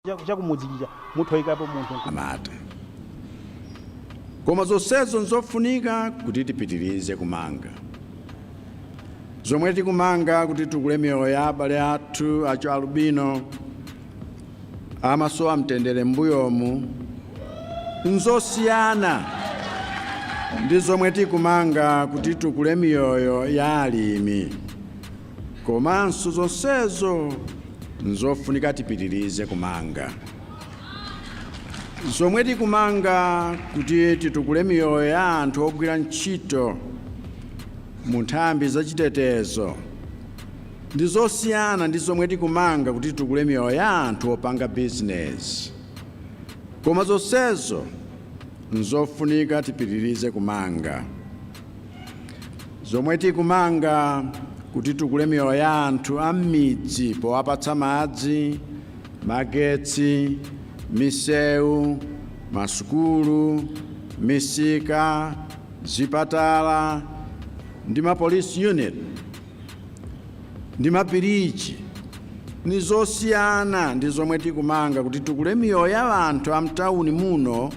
Chakumudzi chija mutha kuyikapo munthu. Amata. Koma zonsezo nzofunika kuti tipitirize kumanga. Zomwe tikumanga kuti titukule miyoyo ya abale athu achialubino amasowa mtendere m'mbuyomu nzosiyana ndi zomwe tikumanga kuti titukule miyoyo ya alimi. Komanso zonsezo nzofunika tipitirize kumanga. Zomwe tikumanga kuti titukule miyoyo ya anthu ogwira ntchito mu nthambi za chitetezo ndi zosiyana ndi zomwe tikumanga kuti titukule miyoyo ya anthu opanga bizinezi. Koma zonsezo nzofunika tipitirize kumanga. Zomwe tikumanga kuti titukule miyoyo ya anthu a m'midzi powapatsa madzi, magetsi, misewu, masukulu, misika, zipatala ndi ma police unit ndi mabiriji ni zosiyana ndi zomwe tikumanga kuti titukule miyoyo ya anthu a mtauni muno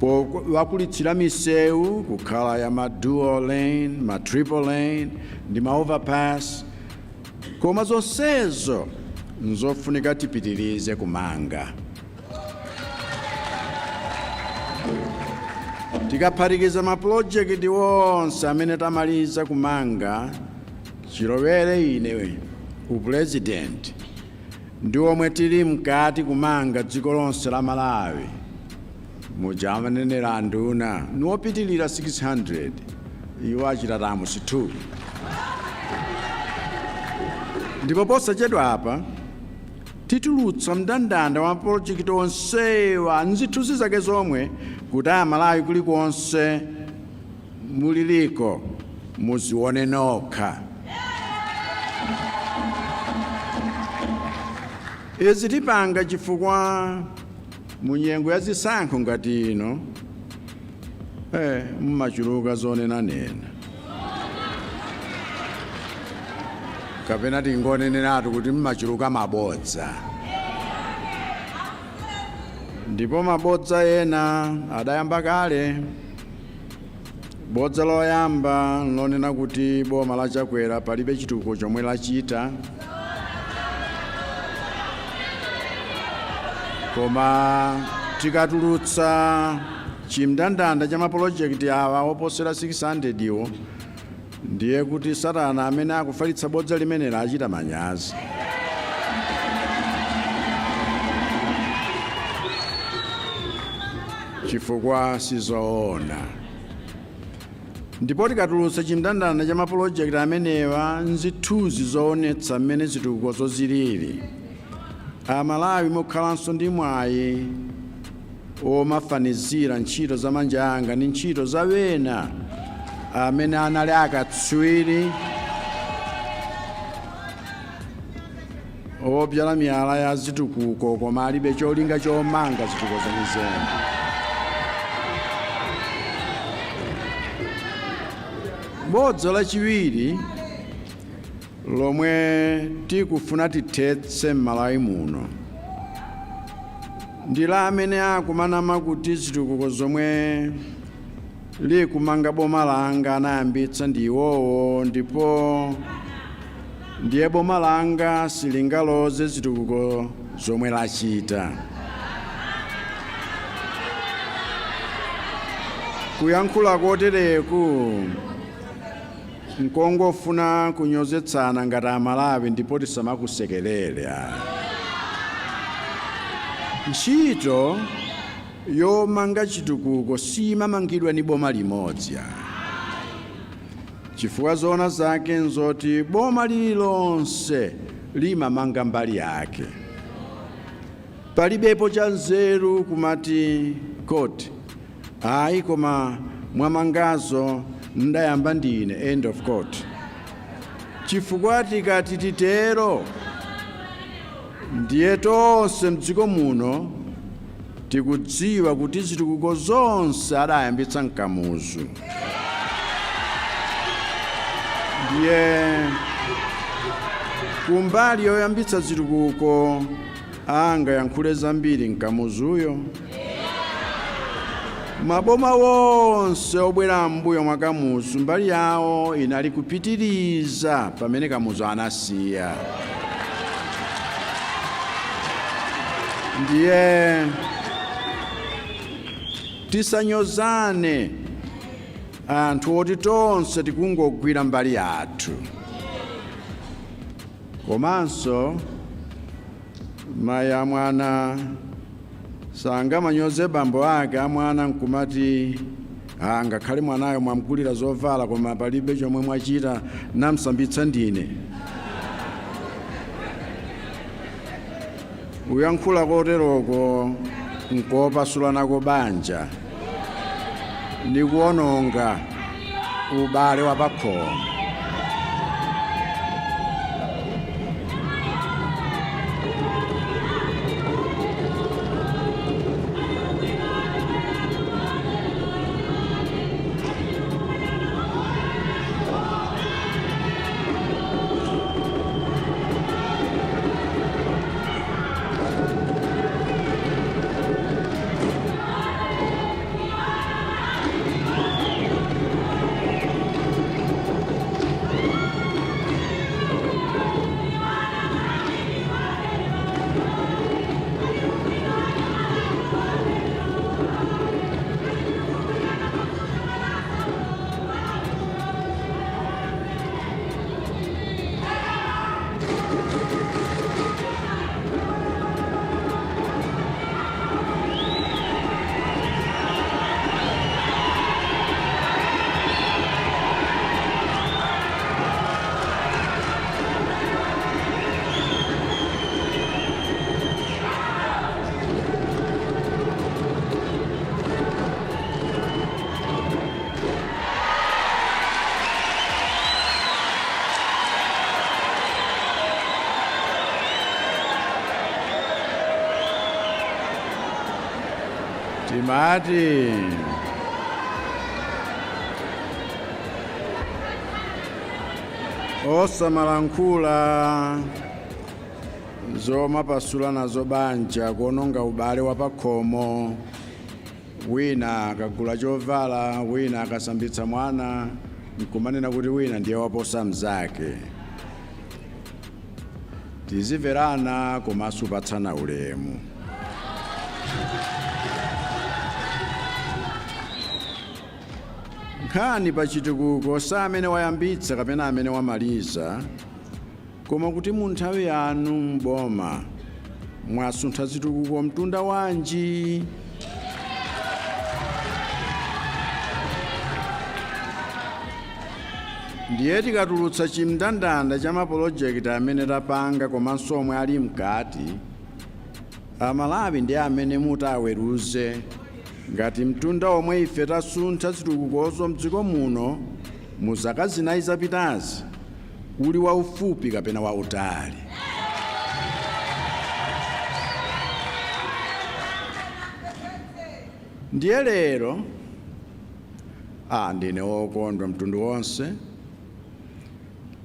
powakulitsira misewu kukhala ya ma dual lane, ma triple lane ndi ma overpass. Koma zonsezo nzofunika tipitirize kumanga. Tikaphatikiza mapulojekiti onse amene tamaliza kumanga chilowere ine upulezidenti ndi omwe tili mkati kumanga dziko lonse la Malawi, muja amanenera anduna, niwopitilira 600, iwo achita times 2. Ndipo posachedwa apa titulutsa mndandanda wa mapolojekiti onsewa nzithunzi zake zomwe kuti Amalawi kulikonse muliliko muzione nokha. Izi tipanga chifukwa mu nyengo ya zisankho ngati ino mumachuluka zonenanena, kapena tingoneneratu kuti mumachuluka mabodza, ndipo mabodza ena adayamba kale. Bodza loyamba nlonena kuti boma la Chakwera palibe chitukuko chomwe lachita, koma tikatulutsa chimndandanda cha mapolojekiti awa oposera 600 iwo, ndiye kuti satana amene akufalitsa bodza limeneli achita manyazi. Chifukwa sizoona. Ndipo tikatulutsa chimndandanda cha mapolojekiti amenewa nzithunzi zoonetsa mmene zitukukozo zilili, Amalawi mukhalanso ndi mwayi omafanizira ntchito za manja anga ndi ntchito za wena amene anali akatswiri obyala miyala ya zitukuko koma alibe cholinga chomanga zitukuko zenizeni. Bodza lachiwiri lomwe tikufuna tithetse m'Malawi muno ndi la amene akumanama kuti zitukuko zomwe likumanga boma langa anayambitsa ndi iwowo ndipo ndiye boma langa silingaloze zitukuko zomwe lachita. Kuyankhula kotereku nkongofuna kunyozetsana ngati Amalawi ndipo tisamakusekerere ayi. Ntchito yomanga chitukuko siyimamangidwa ni boma limodzi ayi, chifukwa zoona zake nzoti boma lililonse limamanga mbali yake. Palibepo cha nzeru kumati quote ayi koma mwamangazo ndayamba ndine, end of quote, chifukwa tikati titero ndiye tonse mdziko muno tikudziwa kuti zitukuko zonse adayambitsa nKamuzu. Ndiye kumbali yoyambitsa zitukuko Angayankhule zambiri nKamuzuyo. Maboma wonse obwera m'mbuyo mwa Kamuzu, mbali yawo inali kupitiriza pamene Kamuzu anasiya. Ndiye tisanyozane anthu oti tonse tikungogwira mbali yathu. Komanso mayi amwana sangamanyoze bambo ake amwana nkumati, "Ah, ngakhale mwanayo mwamgulira zovala, koma palibe chomwe mwachita, namsambitsa ndine." Kuyankhula koteroko nkopasulanako banja ndi kuononga ubale wa pakhomo. Timati osamalankhula zomapasula nazo banja, kuononga ubale wa pakhomo. Wina akagula chovala, wina akasambitsa mwana, nkumanena kuti wina ndiye waposa mzake. Tizimverana komanso kupatsana ulemu. Nkhani pa chitukuko sa amene wayambitsa kapena amene wamaliza, koma kuti mu nthawi yanu mboma mwasuntha zitukuko mtunda wanji. Ndiye tikatulutsa chimndandanda cha mapolojekiti amene tapanga komanso omwe ali mkati, Amalawi ndi amene mutaweruze ngati mtunda omwe ife tasuntha zitukukozo mdziko muno mu zaka 4 zapitazi uli waufupi kapena wautali. Ndiye lero ndine wokondwa mtundu wonse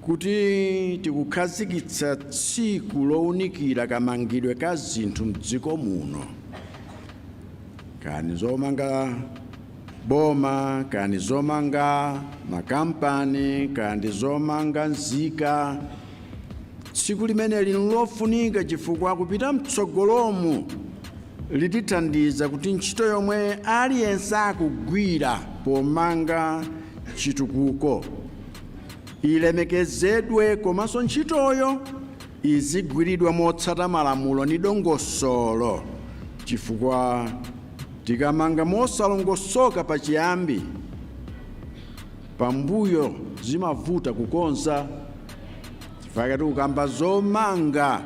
kuti tikukhazikitsa tsiku lowunikira kamangidwe ka zinthu mdziko muno, kani zomanga boma, kani zomanga makampani, kani zomanga nzika. Tsiku limeneli nlofunika chifukwa kupita mtsogolomu litithandiza kuti ntchito yomwe aliyense akugwira pomanga chitukuko ilemekezedwe, komanso ntchitoyo izigwiridwa motsata malamulo ndi dongosolo, chifukwa tikamanga mosalongosoka pachiyambi, pambuyo zimavuta kukonza. Chifukwa tikukamba zomanga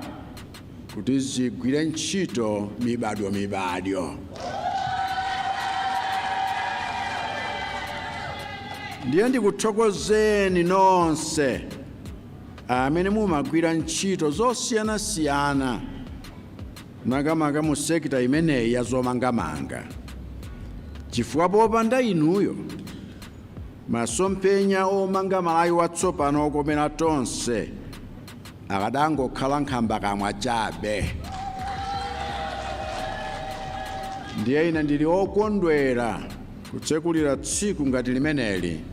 kuti zigwire ntchito mibadwo mibadwo. Ndiye ndikuthokozeni nonse amene mumagwira ntchito zosiyanasiyana, makamaka mu sekita imeneyi ya zomangamanga, chifukwa popanda inuyo masomphenya omanga Malawi watsopano okomera tonse akadangokhala nkhambakamwa chabe. Ndiye ine ndili okondwera kutsekulira tsiku ngati limeneli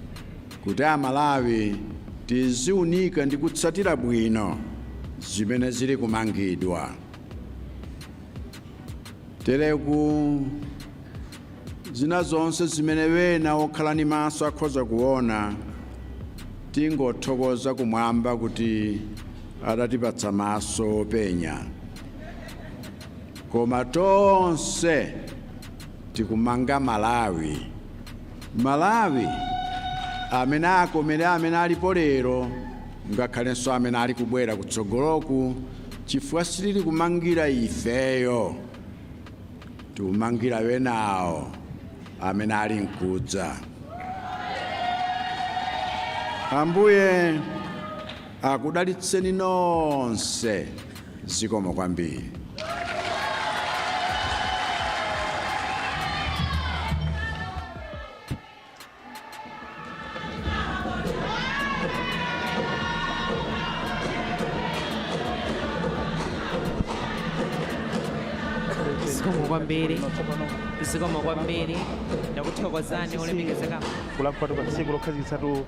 kuti Amalawi tiziunika ndi kutsatira bwino zimene zili kumangidwa. Tereku zina zonse zimene wena okhala ni maso akhoza kuona, tingothokoza kumwamba kuti adatipatsa maso openya, koma tonse tikumanga Malawi, Malawi amene akomere amene alipo lero, ngakhalenso amene ali kubwera kutsogoloku, chifukwa sitili kumangira ifeyo, tikumangira wenawo amene ali mkudza. Ambuye akudalitseni nonse. Zikomo kwambiri. Zikomo kwambiri, zikomo kwambiri, ndakuthokozani olemekezeka. Kulankhulatu pa tsiku lokhazikitsatu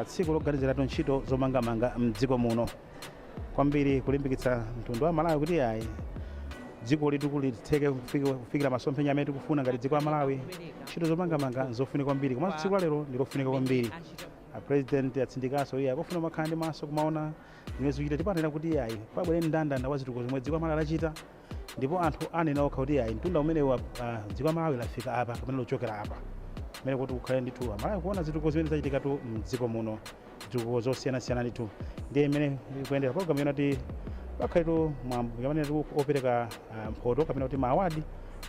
tsiku loganiziratu ntchito zomangamanga mdziko muno, kwambiri kulimbikitsa mtundu wa Malawi kuti ayi, dziko litu litheke kufikira masomphenya amene tikufuna ngati dziko la Malawi, ntchito zomangamanga nzofunika kwambiri, komanso tsiku la lero ndilofunika kwambiri. A President atsindikanso iye akufuna makhala ndi maso kumaona zimene zikuchita. Tipanena kuti ayi, pabwere mndandanda wa zitukuko zomwe dziko la Malawi lachita, ndipo anthu anena okha kuti ayi, mtunda umene wa dziko la Malawi lafika apa kapena lochokera apa, kumene kuti kukhale ndithu Amalawi kuona zitukuko zimene zachitikatu mdziko muno, zitukuko zosiyanasiyana ndithu. Ndiye imene ikuyendera program yona kuti pakhaletu mwambo amene opereka mphoto kapena kuti ma award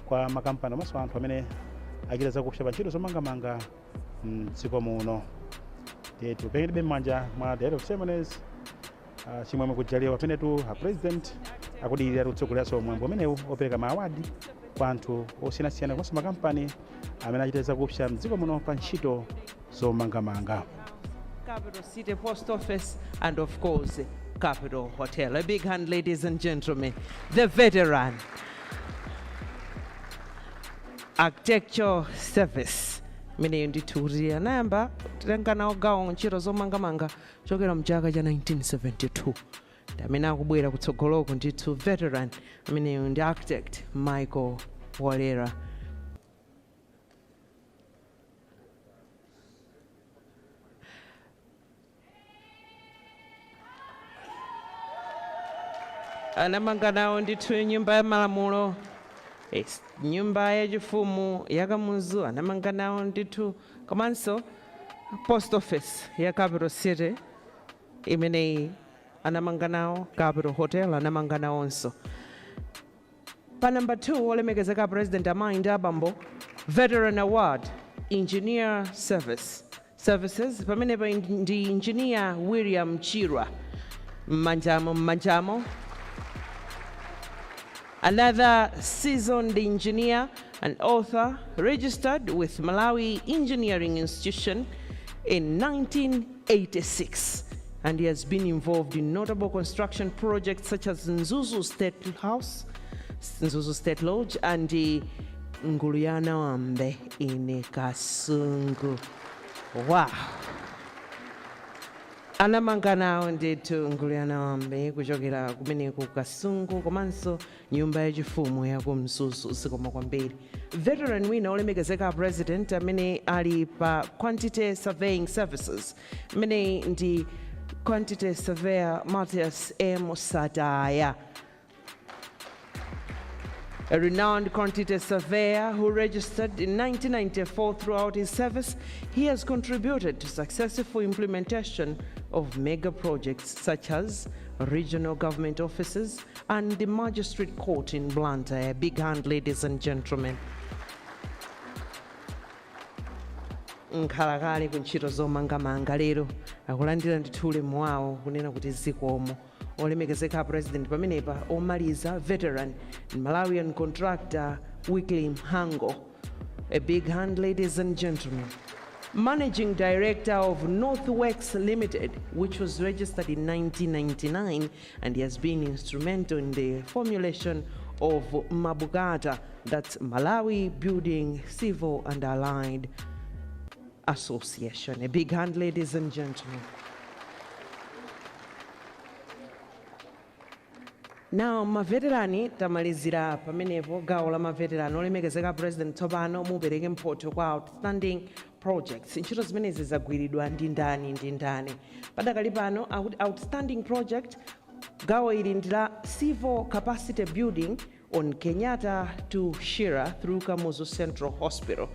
kwa makampani komanso anthu amene achita zakupsa pa ntchito zomangamanga mdziko muno. Ndiye tikuperekedwe m'manja mwa Director of Ceremonies Chimwemwe Kujaliwa, pamenetu a President akudikirira kutsogoleranso mwambo umenewu opereka ma award kwa anthu osiyanasiyana komanso makampani amene achita zakupsa mdziko muno pa ntchito zomangamanga. Capital City Post Office and, of course, Capital Hotel. A big hand, ladies and gentlemen. The veteran. Architecture Service. Imeneyo ndithu kuti anayamba kutenga nawo gawo ntchito zomangamanga chokera mchaka cha 1972, ndi amene akubwera kutsogoloko ndithu. Veteran ameneyo ndi Architect Michael Wolera. Anamanga nawo ndithu nyumba ya malamulo, nyumba yachifumu ya Kamuzu anamanga nawo ndithu, komanso post office ya Capital City imeneyi anamanga nawo, Capital Hotel anamanga nawonso. Pa number 2, olemekezeka President, amayi ndi abambo, Veteran Award, Engineer Services. Pamenepa ndi Engineer William Chirwa. Mmanjamo, mmanjamo. Another seasoned engineer and author, registered with Malawi Engineering Institution in 1986, and he has been involved in notable construction projects such as Mzuzu State House, Mzuzu State Lodge, and the Nguluyanawambe in Kasungu. Wow. Anamanga nawo ndithu Nguluyanawambe kuchokera kumeneko Kasungu, komanso nyumba yachifumu ya ku Mzuzu. Zikomo kwambiri. Veteran wina, olemekezeka President, amene ali pa Quantity Surveying Services, amene ndi Quantity Surveyor Matthias M Sataya, a renowned quantity surveyor who registered in 1994. Throughout his service, he has contributed to successful implementation of mega projects such as regional government offices and the magistrate court in Blantyre. A big hand, ladies and gentlemen. Nkhalakale ku ntchito zomangamanga lero akulandira ndithu ulemu wawo, kunena kuti zikomo, olemekezeka President. Pamenepa omaliza, veteran Malawian contractor Weekly Mhango. A big hand, ladies and gentlemen. Managing Director of Northworks Limited, which was registered in 1999, and he has been instrumental in the formulation of MABCATA, that's Malawi Building Civil and Allied Association. A big hand, ladies and gentlemen. Now, maveterani, tamalizira pamenepo gawo la maveterani. Olemekezeka President, tsopano mupereke mphotho kwa outstanding projects. Ntchito zimenezi zagwiridwa ndi ndani ndi ndani? Padakali pano akuti outstanding project, gawo ili ndi la civil capacity building on Kenyatta to Shira through Kamuzu Central Hospital.